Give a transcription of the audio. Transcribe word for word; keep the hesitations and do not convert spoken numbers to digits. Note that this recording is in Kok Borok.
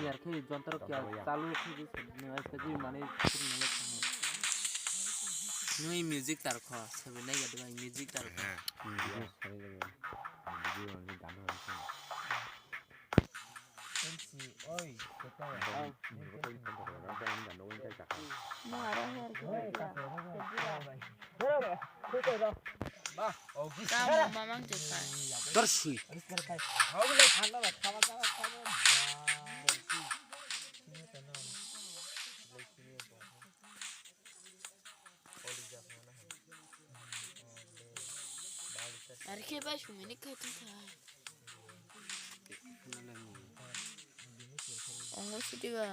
Yar khe jontro kya chalu khe je nai ka je mane. Nui music tar kho, sabi nai ga dua music tar kho. Oi, kota. Tamo mamang jekai. Tor sui. Ar khe bai sumini khatung thai. Ongo sidi ba.